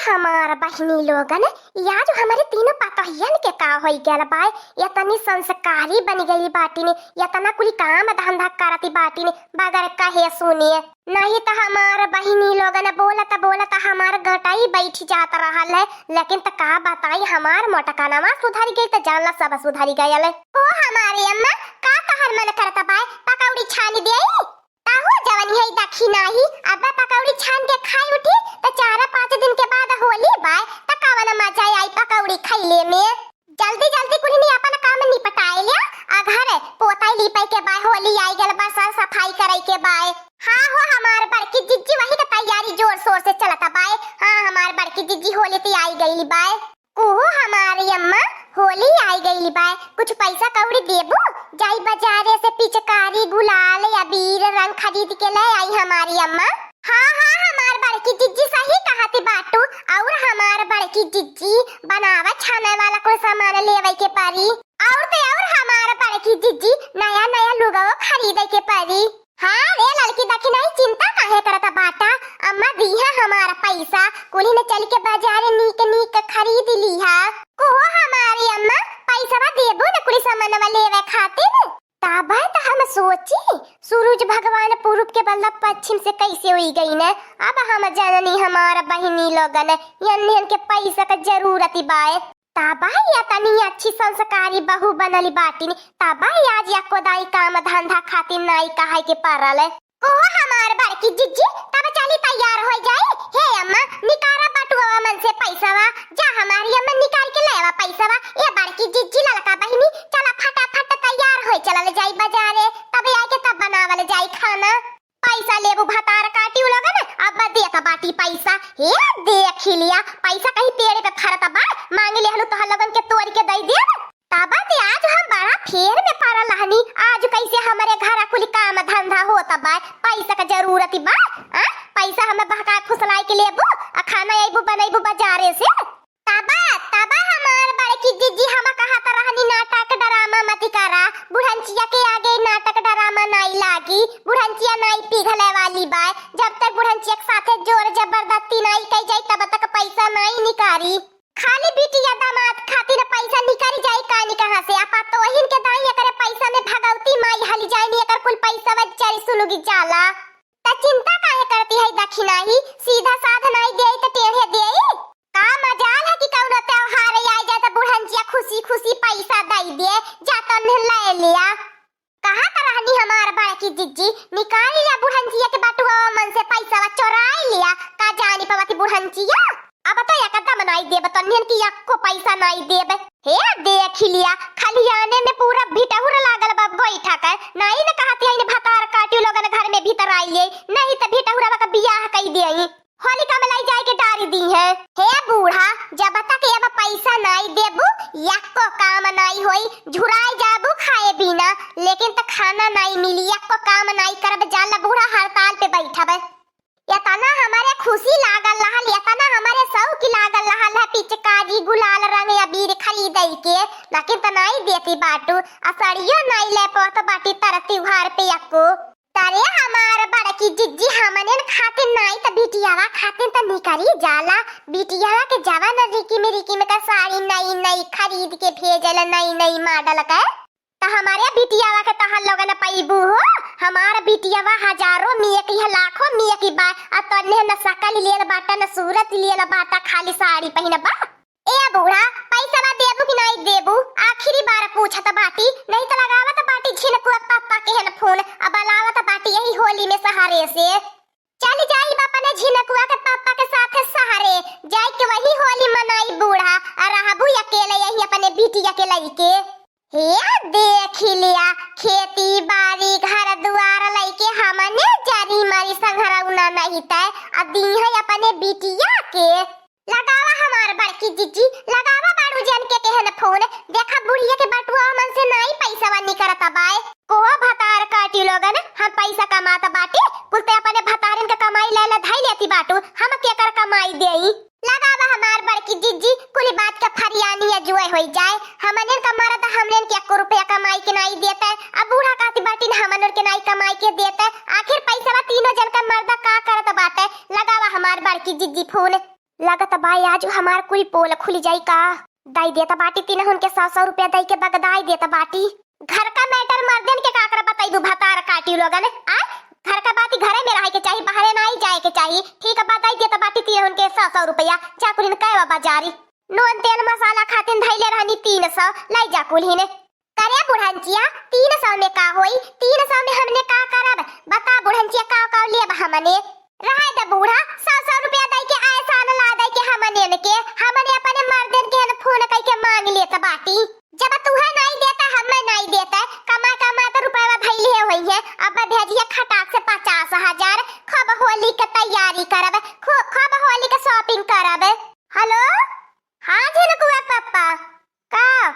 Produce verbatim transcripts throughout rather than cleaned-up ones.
हमार बहिनी लोगन, या जो हमरे तीनों पतोहियन के का होई गयल बाय? यतनी संस्कारी बनि गइल बाटिन, यतना कुलि काम धंधा करति बाटिन, बगैर कहे सुने। नहीं त हमार बहिनी लोगन बोलत बोलत हमार गटई बैठ जात रहल है, लेकिन त का बताई, हमार मोटकनवा सुधरि गई त जानला सब सुधरि गयल। ओ हमारे अम्मा, का तोहर मन करत बाय, पकौड़ी छानि देई? ताहू जवन यही दखी नाही, अब पकौड़ी छान के खाई उठी, त चार पाँच दिन के बाद होली बाय, त कवन मजा आई पकौड़ी खइले में। जल्दी जल्दी कुल्हिनी अपन काम निपटाए लिया, आ घर पोताई लीपे के बाय, होली आई गल बा, सर सफाई करे के बाय। हाँ हो हमार बड़की जिज्जी, वही के तैयारी जोर शोर से चलत बाय। हाँ हमार बड़की जिज्जी, होली ती आई गई बाय। ओहो हमारी अम्मा, होली आई गइल बाय, कुछ पैसा कौड़ी देबू? जाई बजारे से पिचकारी, गुलाल, अबीर, रंग खरीद के ले आई हमारी अम्मा। हाँ, हाँ, हमार बड़की जिज्जी सही कहत बाटू, और हमार बड़की जिज्जी बनावे छाने वाला कुल सामान लेवे के परी, और ते और हमार बड़की जिज्जी नया नया लुगवो खरीदे के परी। हाँ रे ललकी दखिनाही, चिंता काहे करत बाटा? अम्मा दीहा हमार पैसा, कुल्हिन चल के बजारे नीक नीक खरीद लीहा। ओहो हमारी अम्मा, पैसवा देबो न कुल्हि समनवा लेवे खातिर? तबे त हम सोची, सूरज भगवान पूरब के बदला पश्चिम से कैसे होई गई न। अब हम जननी हमार बहिनी लोगन, यन्हन के पैसा क जरूरत बाय। तबा यतनी अच्छी संस्कारी बहू बनली बाटिन, तबा आज यको दाई काम धंधा खातिर नाई कहाई के परल। ओहो हमार बड़की जिज्जी, तब चली तैयार होई जाई। हे अम्मा, निकारा बटुआ मन से पैसवा, जा हमारी अम्मा निकाल के ले आवा पैसवा। ए बड़की जिज्जी, ललका बहिनी, चला फटाफट तैयार होई चलल जाई बजारे, तब आके तब बनावल जाई खाना। पैसा लेबू भतार काटी उ लोगन, अब देत बाटी पैसा। हे देख लिया, पैसा कहीं पेड़ पे फरत बा, मांग लेहलू तोहर लोगन के तोड़ के दई देब। तब ते आज हम बड़ा फेर में पड़ल हनी, आज कैसे हमरे घर कुल काम धंधा होत बा, पैसा के जरूरत बा। आ? पैसा हमें बहकाए फुसलाए के लेबू, आ खाना अइबू बनइबू बजारे से। तबा, तबा हमार बड़की जिज्जी हम कहत रहनी नाटक ड्रामा मत करा, बुढ़ंचिया के आगे नाटक ड्रामा नाई लागी, बुढ़ंचिया नाई पिघले वाली बाय। जब तक बुढ़ंचिया के साथे जोर जबरदस्ती नाई कई जाई तब तक पैसा नाई निकारी। खाली बिटिया दामाद खातिर पैसा निकारी जाई कानी कहाँ से? आपा तोहिन के दाई एकरे पैसा में भगवती माई हली जाइनी, एकर कुल पैसा चरी सुलुगी जाला। त चिंता काहे करती है दखिनाही? सीधा साधा नाई देई त टेढ़े देई? का मजाल है कि कौनो त्योहार आई जाए त बुढ़ंचिया खुशी खुशी पैसा दई दे, जा तन्ने ले लिया। कहा त रहनी हमार बड़की जिज्जी, निकाल लिया बुढ़ंचिया के बटुआ मन से पैसा चोराई लिया। का जानी पवती बुढ़ंचिया? अब तो एकदम नाई देब तन्ने की यक्को पैसा नाई देब। हे देख लिया, खलियाने में पूरा भिटहुर लागल बा बैठा कर, नाई न कहती है इन्हें भतार काटी लोगन घर में भीतर आइए, नहीं त भिटहुरवा का बियाह कई देई। होलिका में लाई जाए के डारी दी है। हे बूढ़ा, जब तक अब पैसा नाई देबू, यक्को काम नाई होई, झुराई जाबू खाए बिना, लेकिन त खाना नाई मिली, यक्को काम नाई करब, जाला बूढ़ा हड़ताल पे बैठब। यतना हमारे खुशी लागल रहल, यतना हमारे शौक लागल रहल है पिचकारी, गुलाल, रंग, अबीर खरीदई के, लेकिन त नाई देती बाटू, आ साड़ियो नाई ले पावत बाटी तर त्योहार पे यक्को। तरे हमार बड़की जिज्जी, हमनेन खातिर नाई त बिटियावा खातिर त निकरी जाला। बिटियावा के जवन रिकिम रिकिम का साड़ी नई नई खरीद के भेजल, नई नई मॉडल के। त हमारे बिटियावा के तहन लोगन पैबू हो। हमार बिटियावा हजारों में एक ही, लाखों में एक ही बा। आ तन्ने न सकल लेल बाटा, न सूरत लेल बाटा, खाली साड़ी पहिन बा। ए बूढ़ा, पैसवा देबू कि नाई देबू? आखिरी बार पूछत बाटी, नहीं त लगावत बाटी झिनकुआ पापा के हन फोन, अब बलावत बाटी यही होली में सहरे से। चल जाई अपने झिनकुआ के पापा के साथ सहरे, जाई के वही होली मनाई बूढ़ा, आ रहबू अकेले यही अपने बिटिया के लइके। हे देख लिया, खेती बाड़ी घर दुआर लइके हमने जरी मरी संघरौना नहीं तय, आ दी है अपने बिटिया के। लगावा हमार बड़की जिज्जी, लगावा बाड़ू जन के केहन फोन। देखा बुढ़िया के बटुआ मन से नाई पैसवा निकरत बाय। कोहो भतार काटी लोगन, हम पैसा कमात बाटी, कुल ते अपने भतारिन के कमाई ले ले धई लेती बाटू, हम केकर कमाई देई? लगावा हमार बड़की जिज्जी, कुली बात के फरियानी अजुए होई जाए। हमनेन का मरद हमनेन के एको रुपया कमाई के नाई देते, अब बूढ़ा कहती बाटिन हमनोर के नाई कमाई के देते। आखिर पैसवा तीनों जन का मर्दा का करत बाटे? लगावा हमार बड़की जिज्जी फोन। लागत बाय आज हमार कुल पोल खुलि जाई का। दइ देत बाटी तीनहुन के सौ सौ रुपया दइ के बगदाइ देत बाटी। घर का matter मर्दन के काकरा बतइबू भतार काटी लोगन, आ? घर का बाती घरे में रहइ के चाही, बाहरे नाहीं जाइ के चाही। ठीक बा, दइ देत बाटी तीनहुन के सौ सौ रुपया, जा कुलिन कइ बा बाजारी। नून तेल मसाला खातिन धइले रहनी तीन सौ, लइ जा कुलिन। करे बुढ़नचिया, तीन सौ में का होई? तीन सौ में हमने का करब? बता बुढ़नचिया, का का लेब हमने? रहइ दे बूढ़ा, सौ सौ रुपया दइ के एहसान लादइ के हमने के, हमने अपने मर्दन के हन फोन कइ के माँग लेत बाटी। जब तुहे नाहीं देता, हमें नाहीं देता, कमा कमा त रुपया धइले होइहैं, अब भेजिहैं खटाक से पचास हजार, खूब होली के तैयारी करब, खू-, खूब होली के shopping करब। Hello, हाँ झिनकुआ पप्पा, का,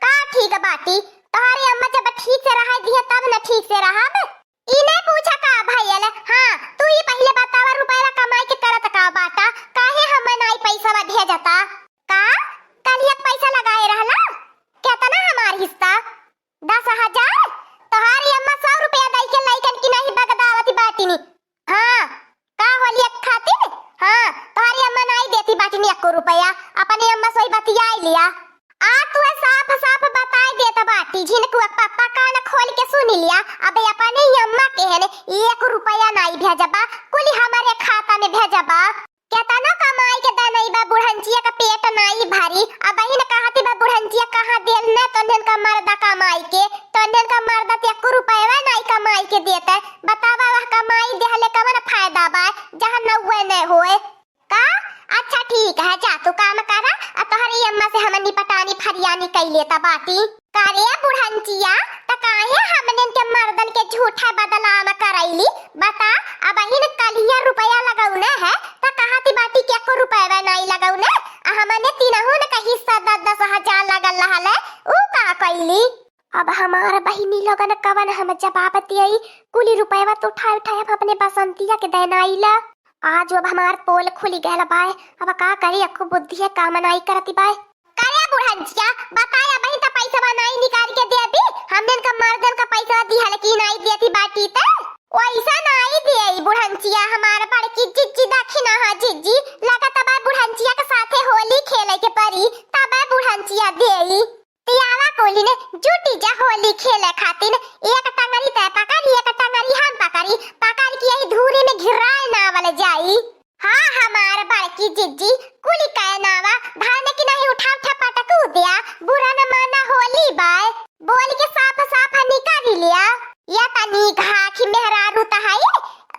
का ठीक बाटी? तोहरी अम्मा जब ठीक से रहइ दिहे तब न ठीक से रहब। ई नाहीं पूछा का भइल? हाँ, तू ई पहिले बतावा रुपया कमाइ के करत का बाटा? काहे हमें नाहीं पइसवा भेजता? का? कलिया के पइसा लगाए रहला? केतना हमार हिस्सा? दस हजार? तोहरी अम्मा सौ रुपया दइ के लइकन की नाहीं बगदावती बाटिनी। हाँ, का होलिया खातिन? हाँ, तोहरी अम्मा नाहीं देती बाटिनी एक्को रुपया, अपने अम्मा सोई बतियाइ लिया। आ तू साफ साफ बताइ देत बाटी, झिनकुआ पप्पा कान खोलि के सुनि लिया, अबे अपने ही अम्मा के हने एक रुपया नाहीं भेजबा, कुलि हमरे खाता में भेजबा। केतनो कमाइ के दनइबा बुढ़नचिया का पेट नाहीं भरी, अबहिन कहति बा बुढ़नचिया कहाँ देल न तोन्हन का मर्दा कमाइ के, तोन्हन का मर्दा त एक्को रुपयवा नाहीं कमाइ के देते, बतावा वह कमाइ देहले कवन फायदा बा, जहाँ नउवे न होए। का? अच्छा ठीक है, जा तू काम करा, आ तोहरी अम्मा से हम निपटानी फरियानी कइ लेत बाटी। का रे बुढ़नचिया, त काहे हमनन के मर्दन के झूठा बदनाम करइली? बता, अबहिन कलिया रुपया लगउने है, त कहति बाटी कि एक्को रुपयवा नाहीं लगउने, आ हमने तीनहुन का हिस्सा दस दस हजार लगल रहल है, ऊ का कइली? अब हमार बहिनी लोगन कवन हम जवाब दियई, कुलि रुपयवा त उठाए उठाए हम अपने बसंतिया के देनाइला। आज अब हमार पोल खुलि गयल बाय, अब का करी, एक्को बुद्धिया काम नाहीं करति बाय। करे बुढ़नचिया, बताए अबहिन त पइसवा नाहीं निकारि के देबी, हमनन का मर्दन का पइसवा दिहल की नाहीं देति बाटी त। ओइसा नाहीं देई बुढ़नचिया, हमार बड़की जिज्जी दखिना ह जिज्जी, लगत बा बुढ़नचिया के साथे होली खेलइ के परी, तबे बुढ़नचिया देई। तियावा कुलिन जुटि जा होली खेलइ खातिन, एक टंगरी तैं पकड़, एक टंगरी हम पकड़ी, पकड़ि के यही धूरी में घिराइ नावल जाई। हाँ, हमार बड़की जिज्जी, कुलि कइ नावा, धान की नाहीं उठा उठा पटकू द्या, बुरा न माना होली बाय, बोलि के साफ साफ निकारि लिया। या तनी घाखी मेहरारू त हई,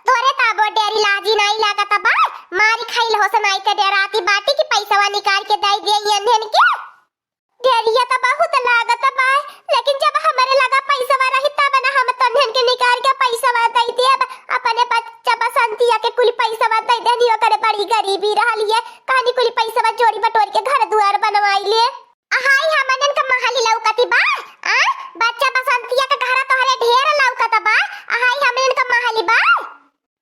तोरे ताबो डेरी लाजी नाहीं लागत बा, मारि खइल होस नाहीं त डेराति बाटी कि पइसवा निकारि के दइ देई अन्हन के। डेरिया त बहुत लागत बा, लेकिन जब हमरे लगा पइसवा रही तब न हम तन्हन के निकारि के पइसवा दइ देब। अपने बच्चा बसंतिया के कुलि पइसवा दइ देनी, ओकरे बड़ी गरीबी रहल है, कहनी कुलि पइसवा जोड़ि बटोरि के घर दुआर बनवाइ ले। अहाई हमनन का महली लउकति बा, आ? बच्चा बसंतिया के घरा तोहरे ढेर लउकत बा, अहाई हमनन का महली बा।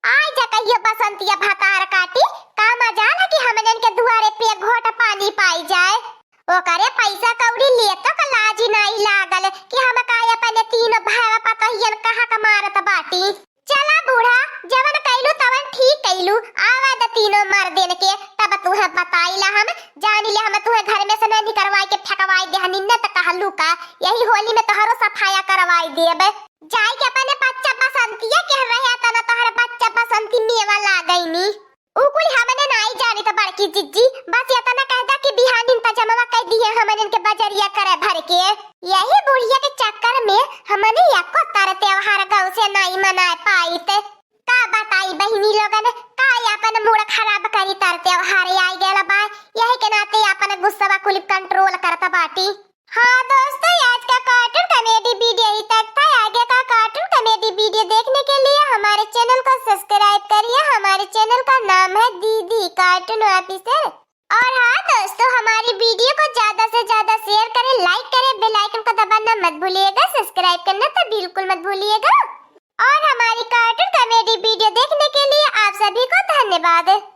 आइ जा कहियो बसंतिया भतार काटी, का मजाल है कि हमनन के दुआरे पे घोट पानी पाइ जाए। ओकरे पइसा कौड़ी लेतो का लाजी नाहीं लागल कि हम का अपने तीनों भाई पतोहियन कहाँ का मारत बाटी। चला बूढ़ा, जवन कइलू तवन ठीक कइलू, आवा द तीनों मर्देन के, तब तुहे बताइला हम, जानिले हम तुहे घर में से न निकरवाइ के फेंकवाइ देहनी न त कहलू का, यही होली में तोहरो सफाया करवाइ देब। जाइके अपने बच्चा बसंतिया के रहे, तना तोहर बच्चा बसंती मेवा लागइनी। उ कुल हमने नाई जानित बड़की जिज्जी, बस एतना कह दा कि बिहान इंतजमवा कइ दिहे हमने के बजरिया करे भर के। यही बुढ़िया के चक्कर में हमने एको तर त्योहार गौ से नाई मनाए पाइत। का बताई बहिनी लोगन, का आपन मूड खराब करी, तर त्योहार आइ गयल बा, यही के नाते आपन गुस्सवा कुल control करत बाटी। हाँ दोस्तों, आज का cartoon comedy video ही तक था। आगे का cartoon comedy video देखने के लिए हमारे channel को subscribe करिए। हमारे channel का नाम है दीदी Cartoon Officer। और हाँ दोस्तों, हमारी video को ज्यादा से ज्यादा share करें, like करें, bell icon को दबाना मत भूलिएगा, subscribe करना तो बिल्कुल मत भूलिएगा। और हमारी cartoon comedy video देखने के लिए आप सभी को धन्यवाद।